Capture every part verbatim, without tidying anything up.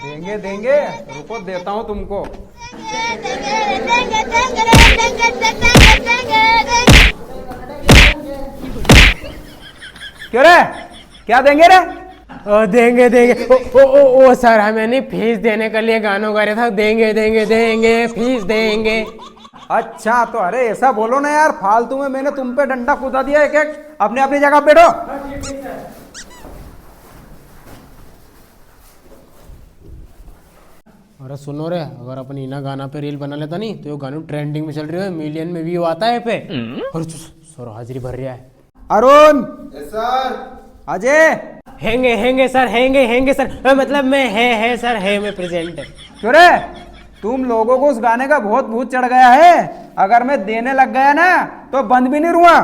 देंगे, देंगे, रुको, देता हूँ तुमको। क्यों रे, क्या देंगे रे? ओ, देंगे, देंगे। ओ, ओ, ओ, ओ, सर, हमें नहीं, फीस देने के लिए गानों गा रहा था। देंगे, देंगे, देंगे, फीस देंगे। अच्छा, तो अरे, ऐसा बोलो ना यार, फालतू में मैंने तुम पे डंडा कूदा दिया एक एक। अपनी अपनी जगह बैठो। अरे सुनो रे, अगर अपन इना गाना पे रील बना लेता नी, तो यो गानू ट्रेंडिंग में चल रियो है, मिलियन में व्यू आता है पे। और सर हाजिरी भर रिया है। अरुण। यस सर। अजय। हेंगे, हेंगे सर, हेंगे, हेंगे सर। अ, मतलब मैं है, है सर, है, मैं प्रेजेंट है। क्यों रे, तुम लोगों को उस गाने का बहुत भूत चढ़ गया है। अगर मैं देने लग गया ना, तो बंद भी नहीं रुआ।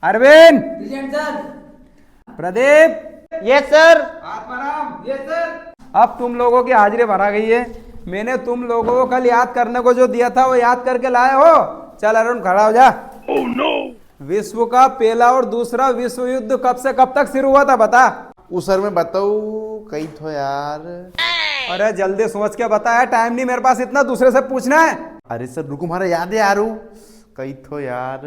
अरविंद। प्रेजेंट सर। प्रदीप। यस सर। आत्माराम। यस सर। अब तुम लोगों की हाजिरी भरा गई है। मैंने तुम लोगों को कल याद करने को जो दिया था, वो याद करके लाए हो? चल अरुण, खड़ा हो जा। विश्व का पहला और दूसरा विश्व युद्ध कब से कब तक शुरू हुआ था, बता। उ सर, मैं बताऊं, कई थो यार। अरे जल्दी सोच के बता यार, टाइम नहीं मेरे पास इतना, दूसरे से पूछना है। अरे सर रुको, म्हारा याद है यार, कई थो यार।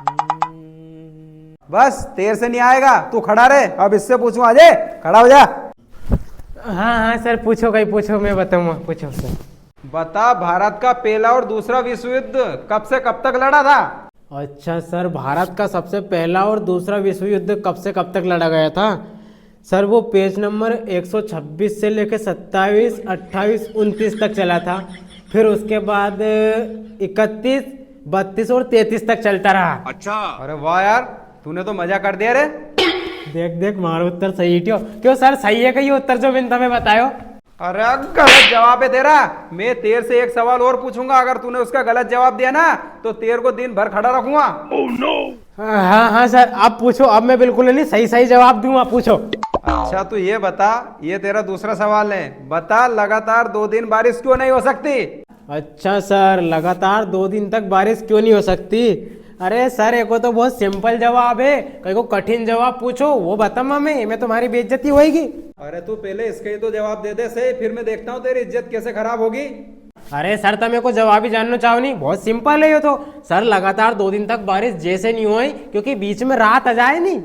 हम्म। बस, तेरे से नहीं आएगा, तू खड़ा रहे। अब इससे पूछूं, अजय, खड़ा हो जा। हाँ, हाँ सर, पूछो, कई पूछो, मैं बताऊंगा, पूछो सर। बता, भारत का पहला और दूसरा विश्व युद्ध कब से कब तक लड़ा था? अच्छा सर, भारत का सबसे पहला और दूसरा विश्व युद्ध कब से कब तक लड़ा गया था? सर, वो पेज नंबर एक सौ छब्बीस से लेके सत्ताईस, अट्ठाईस, उनतीस तक चला था। फिर उसके बाद इकतीस, बत्तीस और तैंतीस तक चलता रहा। अच्छा। अरे वाह यार, तूने तो मजा कर दिया रे। देख, देख, मारो उत्तर सही थो। क्यों सर, सही है कई उत्तर जो मैंने तुम्हें बतायो? अरे गलत जवाब है तेरा। मैं तेरे से एक सवाल और पूछूंगा, अगर तूने उसका गलत जवाब दिया ना, तो तेरे को दिन भर खड़ा रखूंगा। हाँ, हाँ, हाँ सर, आप पूछो, अब मैं बिल्कुल नहीं सही सही जवाब दूंगा, पूछो। अच्छा, तू ये बता, ये तेरा दूसरा सवाल है, बता लगातार दो दिन बारिश क्यों नहीं हो सकती? अच्छा सर, लगातार दो दिन तक बारिश क्यों नहीं हो सकती? अरे सर, एको तो बहुत सिंपल जवाब है, कई को कठिन जवाब पूछो, वो बताऊंगा मैं, मैं तुम्हारी बेइज्जती होएगी। अरे तू पहले इसका ही तो जवाब दे दे सही, फिर मैं देखता हूँ तेरी इज्जत कैसे खराब होगी। अरे सर, तम एको जवाब ही जानना चाहो नी, बहुत सिंपल है यो तो। सर, लगातार दो दिन तक बारिश जैसे नी होई, क्योंकि बीच में रात आ जाए नी।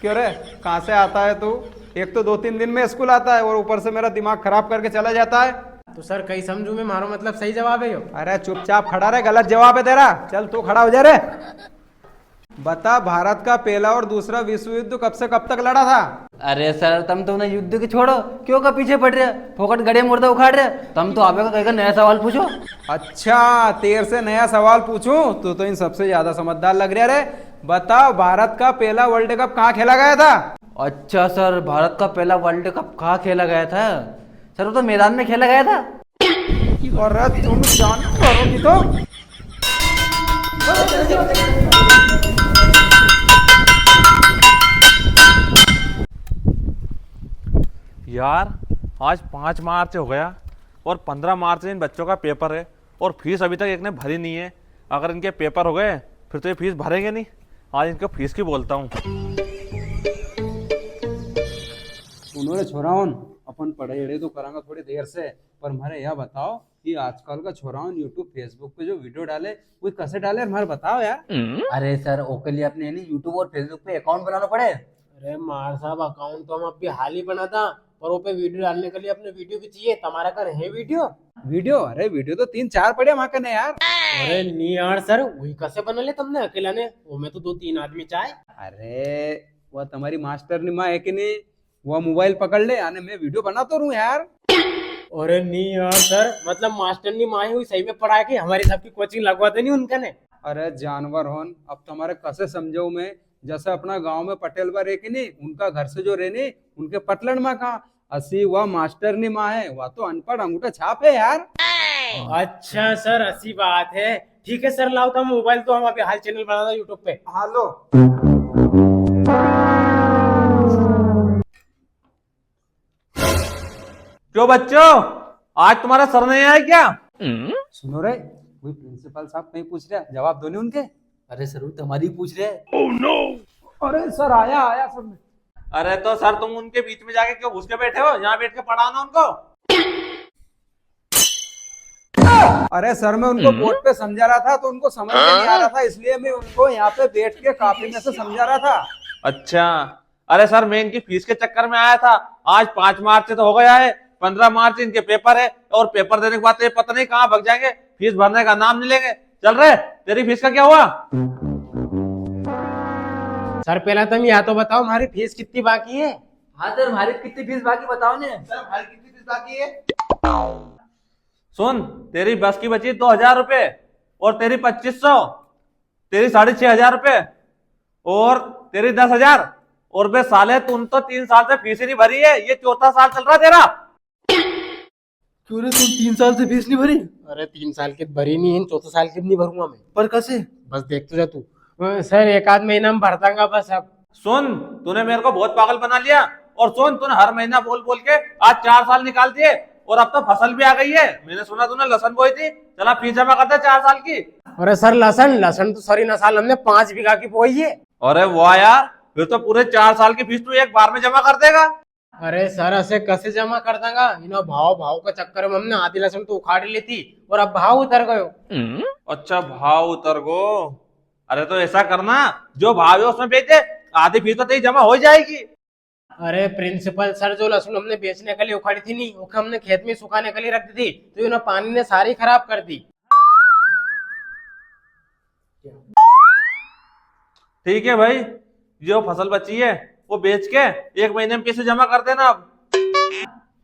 क्यों रे, कहाँ से आता है तू? एक तो दो तीन दिन में स्कूल आता है और ऊपर से मेरा दिमाग खराब करके चला जाता है। तो सर, कई समझूं मैं, मारो मतलब सही जवाब है यो। अरे चुपचाप खड़ा रहे, गलत जवाब है तेरा। चल तू खड़ा हो जा रे। बता, भारत का पहला और दूसरा विश्व युद्ध कब से कब तक लड़ा था? अरे सर, तम तो उन्हें युद्ध के छोड़ो, क्यों का पीछे पड़ रहे हो? फोकट गड़े मुर्दा उखाड़ रहे हो। तम तो आवे का कई का नया सवाल पूछो। अच्छा, तेरे से नया सवाल पूछूं? तू तो इन सबसे ज्यादा समझदार लग रहा रे। बताओ, भारत का पहला वर्ल्ड कप कहाँ खेला गया था? अच्छा सर, भारत का पहला वर्ल्ड कप कहाँ खेला गया था? सर, वो तो मैदान में खेला गया था। अरे तुम जानवरों की तो। यार, आज पाँच मार्च हो गया और पन्द्रह मार्च से इन बच्चों का पेपर है और फीस अभी तक एक ने भरी नहीं है। अगर इनके पेपर हो गए, फिर तो ये फीस भरेंगे नहीं। आज इनका फीस की बोलता हूँ। सुनो रे छोराओन, अपन पढ़ाई अड़े तो करांगा थोड़ी देर से, पर म्हारे या बताओ कि आजकल का छोराओन YouTube, Facebook पे जो वीडियो डाले, वो कसे डाले, म्हारे बताओ यार। अरे सर, ओके लिए अपने है नी YouTube और Facebook पे अकाउंट बनाना पड़े। अरे मार साहब, अकाउंट तो हम अभी हाल ही बना था, पर वो पे वीडियो डालने के लिए अपने वीडियो भी चाहिए। तुम्हारा कर है वीडियो? वीडियो? अरे वीडियो तो तीन चार पड़े म्हारे कने यार। अरे नी यार सर, वही कसे बना ले तुमने अकेला ने? वो में तो दो तीन आदमी चाहे। अरे वो तुम्हारी मास्टर नी माँ है कि नी, वो मोबाइल पकड़ ले, अने मैं वीडियो बनातो रहूं यार। अरे नी यार सर, मतलब मास्टर नी माँ है, वो सही में पढ़ा के हमारी सबकी कोचिंग लगवा देनी उनका ने। अरे जानवर होन, अब तुम्हारे कसे समझाऊं मैं, जसे अपना गांव में पटेल बा रे कि नी, उनका घर से जो रे नी, उनके पटलण माँ का, असी वा मास्टर नी माँ है, वा तो अनपढ़ अंगूठा छाप है यार। अच्छा सर, असी बात है। ठीक है सर, लाओ तो हम मोबाइल तो हम अभी हाल चैनल बना दो YouTube पे। हाँ लो। क्यों बच्चों, आज तुम्हारा सर नहीं आया क्या? सुनो रे, वही प्रिंसिपल साहब कई पूछ रहे, जवाब दो नी उनके। अरे सर, वो तो हमारी पूछ रहे हैं। अरे सर, आया, आया सर। अरे तो सर, तुम उनके बीच में जाके क्यों घुस के बैठे हो? यहाँ बैठ के पढ़ाओ ना उनको। अरे सर, मैं उनको हम्म। बोर्ड पे समझा रहा था, तो उनको समझ में नहीं आ रहा था, इसलिए मैं उनको यहाँ पे बैठ के कॉपी में से समझा रहा था। अच्छा, अरे सर, मैं इनकी फीस के चक्कर में आया था। आज पाँच मार्च से तो हो गया है, पन्द्रह मार्च इनके पेपर है, और पेपर देने के बाद तो ये पता नहीं कहाँ भाग जाएंगे। फीस भरने का नाम नहीं लेंगे। चल रे, तेरी फीस का क्या हुआ? सर, पहला तुम या तो बताओ, हमारी फीस कितनी बाकी है? हाँ सर, हमारी कितनी फीस बाकी बताओ ने। सर, हमारी कितनी फीस बाकी है? सुन, तेरी बस की बची दो हजार रुपए, और तेरी पच्चीस सौ, तेरी साढ़े छह हजार रुपए, और तेरी दस हजार। और बे साले, तूने तो तीन साल से फीस ही नहीं भरी है, ये चौथा साल चल रहा है तेरा। क्यों रे, तूने तीन साल से फीस नहीं भरी? अरे, तीन साल की भरी नहीं है, चौथा साल की भी नहीं भरूंगा मैं। पर कैसे? बस देख तो जा तू। अ, सर, एक आध महीना में भर दांगा बस अब। सुन, तूने मेरे को बहुत पागल बना लिया। और सुन, तूने हर महीना बोल बोल के आज चार साल निकाल दिए, और अब तो फसल भी आ गई है। मैंने सुना तूने लसन बोई थी, चला फीस जमा कर दे चार साल की। अरे सर, लसन, लसन तो सर, इना साल हमने पाँच बीघा की बोई है। अरे वाह यार, फिर तो पूरे चार साल की फीस तू एक बार में जमा कर देगा। अरे सर, ऐसे कैसे जमा कर देगा? इना भाव, भाव का चक्कर में हमने आधी लसन तो उखाड़ ली थी और अब भाव उतर गयो। अच्छा, भाव उतर गो। अरे तो ऐसा करना, जो भाव है उसमें बेच दे, आधी फीस तो तेरी जमा हो जाएगी। अरे प्रिंसिपल सर, जो लहसुन हमने बेचने के लिए उखाड़ी थी नी, उके हमने खेत में सुखाने के लिए रख दी थी, तो इन्हें पानी ने सारी खराब कर दी। ठीक है भाई, जो फसल बची है वो बेच के एक महीने में पैसे जमा कर देना अब।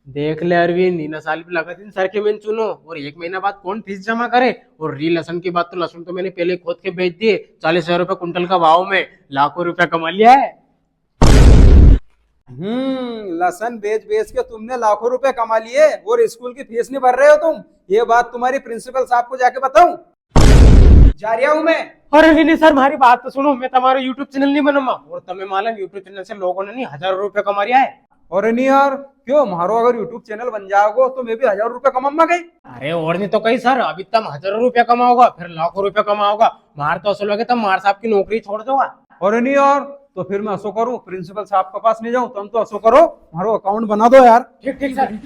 देख ले अरविंद, इना साल भी लगा दिन सर के में चूनो, और एक महीना बाद कौन फीस जमा करे? और री लसन की बात, तो लसन तो मैंने पहले खोद के बेच दिए चालीस हजार रुपए कुंटल का भाव में, लाखों रुपया कमा लिया है। हम्म, लसन बेच बेच के तुमने लाखों रुपए कमा लिए और स्कूल की फीस नहीं भर रहे हो तुम। ये बात तुम्हारी प्रिंसिपल साहब को जाके बताऊं? जा रहा हूं मैं। अरे नहीं, नहीं सर, हमारी बात तो सुनो, मैं तुम्हारा YouTube चैनल नहीं बनाऊंगा। और तुम्हें मालूम, YouTube चैनल से लोगों ने नहीं हजारों रुपए कमा लिया है। अरे नहीं यार, क्यों, म्हारो अगर YouTube चैनल बन जाएगो तो मैं भी हजार रुपए कमाऊंगा कई। अरे और नहीं तो कई सर, अभी तुम हजारों रुपया कमाओगा, फिर लाखों रुपया कमाओगा। मार तो असो लगे तुम मार साहब की नौकरी छोड़ दोगा। अरे नहीं यार, तो फिर मैं असो करूं, प्रिंसिपल साहब के पास नहीं जाऊं, तुम तो असो करो, म्हारो अकाउंट बना दो यार। ठीक, ठीक सर।